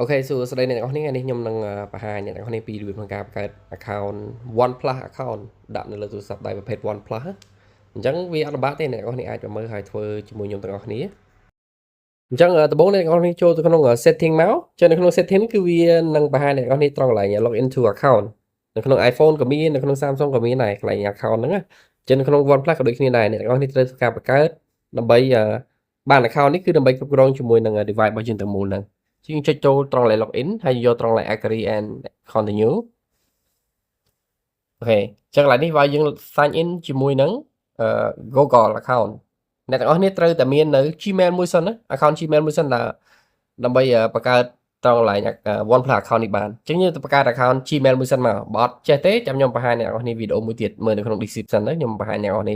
OK សួស្តីអ្នកទាំងអស់គ្នាថ្ងៃនេះខ្ញុំនឹងបង្ហាញអ្នកទាំងអស់គ្នាពីរបៀបក្នុងការបង្កើត account OnePlus account ដាក់នៅលើទូរស័ព្ទដៃប្រភេទ OnePlus អញ្ចឹងវាអត់លំបាកទេអ្នកទាំងអស់គ្នាអាចមកមើលហើយធ្វើជាមួយខ្ញុំទាំងអស់គ្នាអញ្ចឹងដំបូងអ្នកទាំងអស់គ្នាចូលទៅក្នុង setting មកចឹងនៅក្នុង setting គឺវានឹងបង្ហាញអ្នកទាំងអស់គ្នាត្រង់កន្លែង login to account នៅក្នុង iPhone ក៏មាននៅក្នុង Samsung ក៏មានដែរកន្លែង account ហ្នឹងណាចឹងនៅក្នុង OnePlus ក៏ដូចគ្នាដែរអ្នកទាំងអស់គ្នាត្រូវធ្វើការបង្កើតដើម្បីបាន account នេះគឺដើម្បីគ្រប់គ្រងជាមួយនឹង device របស់យើងទាំងមូលហ្នឹងជាងចុចចូលត្រង់កន្លែង login ហើយយកត្រង់កន្លែង agree and continue. OK អញ្ចឹងកន្លែងនេះបើយើង sign in ជាមួយនឹង Google account អ្នកទាំងអស់គ្នាត្រូវតែមាននៅ Gmail មួយសិនណា account Gmail មួយសិនដើម្បីបង្កើតត្រង់កន្លែង OnePlus account នេះបានអញ្ចឹងយើងទៅបង្កើត account Gmail មួយសិនមកបើអត់ចេះទេចាំខ្ញុំបង្ហាញអ្នកទាំងអស់គ្នាវីដេអូមួយទៀតមើលនៅក្នុង description ទៅខ្ញុំបង្ហាញអ្នកទាំងអស់គ្នា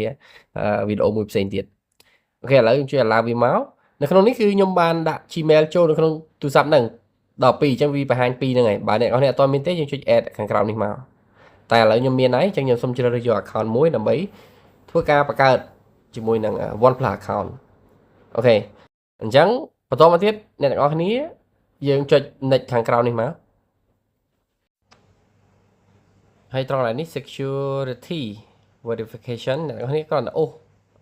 វីដេអូមួយផ្សេងទៀត OK ឥឡូវខ្ញុំជួយ allow វាមកនៅក្នុងនេះគឺខ្ញុំបានដាក់ Gmail ចូលនៅក្នុងទូរស័ព្ទហ្នឹងដល់2អញ្ចឹងវាបង្ហាញ2ហ្នឹងហើយបើអ្នកនរគ្នាអត់ទាន់មានទេយើងចុច add ខាងក្រោមនេះមកតែឥឡូវខ្ញុំមានហើយអញ្ចឹងខ្ញុំសូមជ្រើសរើសយក account មួយដើម្បីធ្វើការបង្កើតជាមួយនឹង OnePlus account. OK អញ្ចឹងបន្តមកទៀតអ្នកទាំងអស់គ្នាយើងចុច next ខាងក្រោមនេះមកហើយត្រង់កន្លែងនេះ security verification អ្នកទាំងអស់គ្នាគ្រាន់តែអូស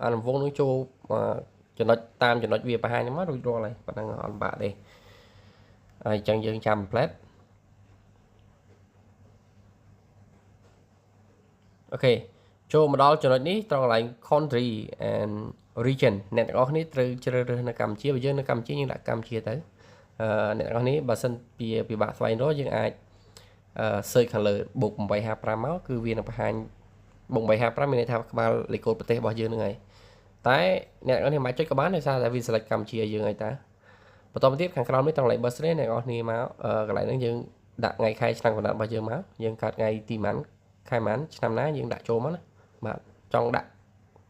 អារង្វង់នឹងចូលចំណុចតាមចំណុចវាបង្ហាញហ្នឹងមករួចរាល់ហើយប៉ុណ្ណឹងអត់បាក់ទេហើយអញ្ចឹងយើងចាំ plate. OK ចូលមកដល់ចំណុចនេះត្រង់កន្លែង country and region អ្នកទាំងអស់គ្នាត្រូវជ្រើសរើសនៅកម្ពុជាបើយើងនៅកម្ពុជាយើងដាក់កម្ពុជាទៅអឺអ្នកទាំងអស់នេះបើសិនពីពិបាកស្វែងរកយើងអាចអឺ search ខាងលើបូក855មកគឺវានឹងបង្ហាញបូក855មានន័យថាក្បាលលេខកូដប្រទេសរបស់យើងហ្នឹងហើយតែអ្នកទាំងអស់គ្នាមិនអាចចុចក៏បានដោយសារតែវា select កម្ពុជាយើងហើយតាបន្តមកទៀតខាងក្រោមនេះត្រង់កន្លែង birthday អ្នកទាំងអស់គ្នាមកកន្លែងហ្នឹងយើងដាក់ថ្ងៃខែឆ្នាំកំណត់របស់យើងមកយើងកើតថ្ងៃទីប៉ុន្មានខែប៉ុន្មានឆ្នាំណាយើងដាក់ចូលមកណាបាទចង់ដាក់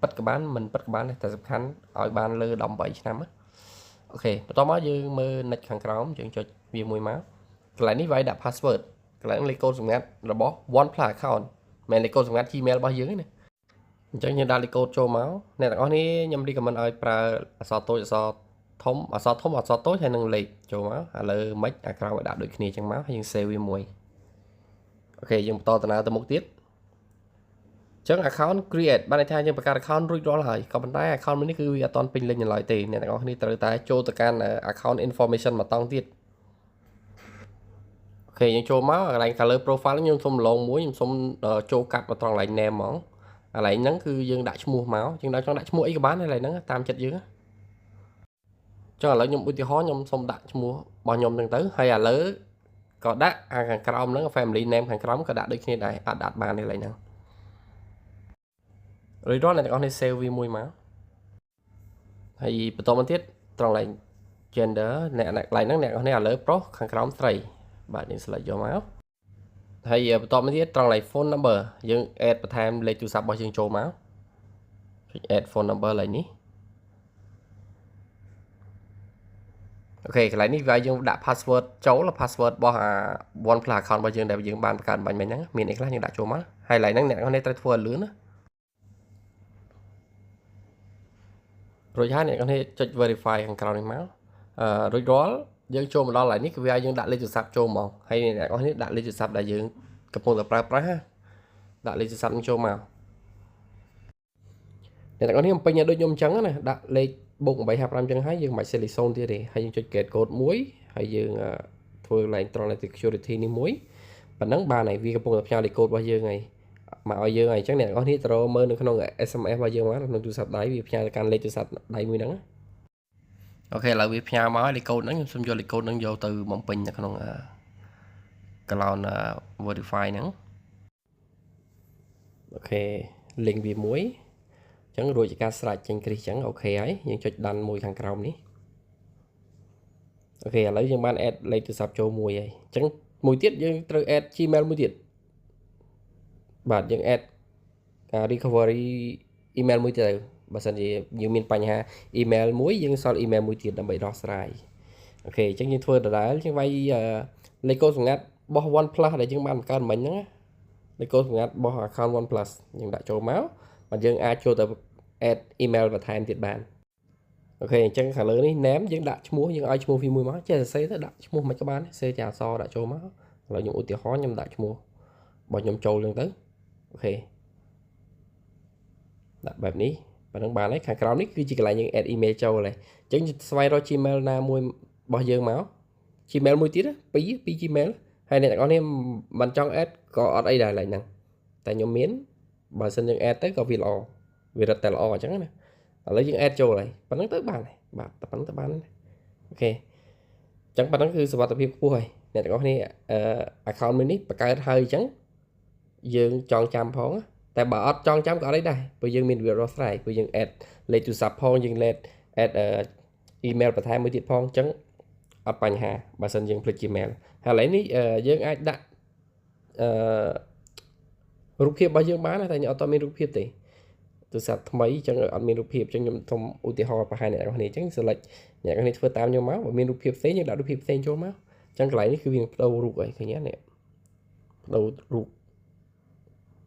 ពិតក៏បានមិនពិតក៏បានតែសំខាន់ឲ្យបានលើ18ឆ្នាំណាOK បន្តមកយើងមើល next ខាងក្រោមយើងចុចវាមួយមកកន្លែងនេះវាយដាក់ password កន្លែងលេខកូដសម្ងាត់របស់ OnePlus account មិនមែនលេខកូដសម្ងាត់ Gmail របស់យើងទេណាអញ្ចឹងយើងដាក់លេខកូដចូលមកអ្នកទាំងអស់នេះខ្ញុំ recommend ឲ្យប្រើអក្សរតូចអក្សរធំអក្សរធំអក្សរតូចហើយនឹងលេខចូលមកឥឡូវមិនអាក្រោមឲ្យដាក់ដូចគ្នាអញ្ចឹងមកហើយយើង save វាមួយ OK យើងបន្តដំណើរទៅមុខទៀតចឹង account create បានន័យថាយើងបង្កើត account រួចរាល់ហើយក៏ប៉ុន្តែ account មួយនេះគឺវាអត់ទាន់ពេញលេញនៅឡើយទេអ្នកទាំងអស់គ្នាត្រូវតែចូលទៅកាន់ account information មួយតង់ទៀត OK យើងចូលមកកន្លែង color profile ខ្ញុំសុំឡងមួយខ្ញុំសុំចូលកាត់មកត្រង់កន្លែង name ហ្មងកន្លែងហ្នឹងគឺយើងដាក់ឈ្មោះមកយើងដាក់ចង់ដាក់ឈ្មោះអីក៏បានដែរកន្លែងហ្នឹងតាមចិត្តយើងចុះឥឡូវខ្ញុំឧទាហរណ៍ខ្ញុំសុំដាក់ឈ្មោះរបស់ខ្ញុំហ្នឹងទៅហើយឥឡូវក៏ដាក់អាខាងក្រោមហ្នឹង family name ខាងក្រោមក៏ដាក់ដូចគ្នាដែរអត់ដាក់បានទេកន្លែងហ្នឹងរួចរាល់អ្នកទាំងអស់នេះ save វាមួយមកហើយបន្តមកទៀតត្រង់កន្លែង gender អ្នកកន្លែងហ្នឹងអ្នកទាំងអស់នេះឥឡូវប្រុសខាងក្រោមស្រីបាទយើង select យកមកហើយបន្តមកទៀតត្រង់កន្លែង phone number យើង add បន្ថែមលេខទូរស័ព្ទរបស់យើងចូលមកចុច add phone number កន្លែងនេះOK កន្លែងនេះវាយើងដាក់ password ចូល password របស់អា OnePlus account របស់យើងដែលយើងបានបង្កើតបាញ់មិញហ្នឹងមានអីខ្លះយើងដាក់ចូលមកហើយកន្លែងហ្នឹងអ្នកនរត្រូវធ្វើឲ្យលឿនណារួចហើយអ្នកនរចុច verify ខាងក្រោមនេះមកអឺរួចរាល់យើងចូលមកដល់កន្លែងនេះគឺវាឲ្យយើងដាក់លេខទូរស័ព្ទចូលមកហើយអ្នកនរនេះដាក់លេខទូរស័ព្ទដែលយើងកំពុងតែប្រើប្រាស់ដាក់លេខទូរស័ព្ទនឹងចូលមកអ្នកទាំងអស់នេះបំពេញឲ្យដូចខ្ញុំអញ្ចឹងណាដាក់លេខបូក855អញ្ចឹងហើយយើងមិនបាច់សេលេខ0ទៀតទេហើយយើងចុច get code មួយហើយយើងធ្វើឡើងត្រង់ security នេះមួយប៉ុណ្ណឹងបានហើយវាកំពុងតែផ្ញើលេខកូដរបស់យើងហើយមកឲ្យយើងហើយអញ្ចឹងអ្នកទាំងអស់នេះត្រូវមើលនៅក្នុង SMS របស់យើងមកក្នុងទូរស័ព្ទដៃវាផ្ញើទៅកាន់លេខទូរស័ព្ទដៃមួយហ្នឹង OK ឥឡូវវាផ្ញើមកហើយលេខកូដហ្នឹងខ្ញុំសូមយកលេខកូដហ្នឹងយកទៅបំពេញនៅក្នុង cloud verify ហ្នឹង OK link វាមួយអញ្ចឹងរួចជាការស្រេចចេញគ្រីសអញ្ចឹង OK ហើយយើងចុច done មួយខាងក្រោមនេះOK ឥឡូវយើងបាន add លេខទូរស័ព្ទចូលមួយហើយអញ្ចឹងមួយទៀតយើងត្រូវ add Gmail មួយទៀតបាទយើង add recovery email មួយទៀតទៅបើសិនជាយើងមានបញ្ហា email មួយយើងសល់ email មួយទៀតដើម្បីដោះស្រាយ OK អញ្ចឹងយើងធ្វើដដែលយើងវាយលេខកូដសម្ងាត់របស់ OnePlus ដែលយើងបានបង្កើតមិញហ្នឹងលេខកូដសម្ងាត់របស់ account OnePlus យើងដាក់ចូលមកបាទយើងអាចចូលទៅ add email បន្ថែមទៀតបាន OK អញ្ចឹងខាងលើនេះ name យើងដាក់ឈ្មោះយើងឲ្យឈ្មោះវាមួយមកចេះសរសេរទៅដាក់ឈ្មោះមិនក៏បានសេជាអក្សរដាក់ចូលមកឥឡូវខ្ញុំឧទាហរណ៍ខ្ញុំដាក់ឈ្មោះរបស់ខ្ញុំចូលអញ្ចឹងទៅ OK ដាក់បែបនេះប៉ុណ្ណឹងបានហើយខាងក្រោមនេះគឺជាកន្លែងយើង add email ចូលហើយអញ្ចឹងស្វែងរក Gmail ណាមួយរបស់យើងមក Gmail មួយទៀតពីរពីរ Gmail ហើយអ្នកទាំងអស់នេះមិនចង់ add ក៏អត់អីដែរឡើយហ្នឹងតែខ្ញុំមានបើសិនយើង add ទៅក៏វាល្អវារត់តែល្អអញ្ចឹងណាឥឡូវយើង add ចូលហើយប៉ុណ្ណឹងទៅបានហើយបាទតែប៉ុណ្ណឹងទៅបាន OK អញ្ចឹងប៉ុណ្ណឹងគឺសុវត្ថិភាពខ្ពស់ហើយអ្នកទាំងអស់គ្នាអឺ account មួយនេះបង្កើតហើយអញ្ចឹងយើងចងចាំផងតែបើអត់ចងចាំក៏អត់អីដែរព្រោះយើងមានវារស់ស្រ័យព្រោះយើង add លេខទូរស័ព្ទផងយើង add email បន្ថែមមួយទៀតផងអញ្ចឹងអត់បញ្ហាបើសិនយើងភ្លេច Gmail ហើយឥឡូវនេះយើងអាចដាក់អឺរូបភាពរបស់យើងបានតែខ្ញុំអត់តមានរូបភាពទេទូរស័ព្ទថ្មីអញ្ចឹងអត់មានរូបភាពអញ្ចឹងខ្ញុំសូមឧទាហរណ៍បង្ហាញអ្នកនរគ្នាអញ្ចឹង select អ្នកនរគ្នាធ្វើតាមខ្ញុំមកបើមានរូបភាពផ្សេងយើងដាក់រូបភាពផ្សេងចូលមកអញ្ចឹងកន្លែងនេះគឺវាបដូររូបអីឃើញទេនេះបដូររូប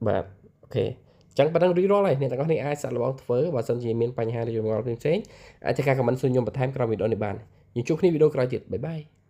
បាទ OK អញ្ចឹងប៉ុណ្ណឹងរីរាល់ហើយអ្នកទាំងអស់គ្នាអាចសាកល្បងធ្វើបើសិនជាមានបញ្ហាឬចម្ងល់ផ្សេងៗអាចធ្វើការ comment សួរខ្ញុំបន្ថែមក្រោមវីដេអូនេះបានយើងជួបគ្នាវីដេអូក្រោយទៀត bye bye.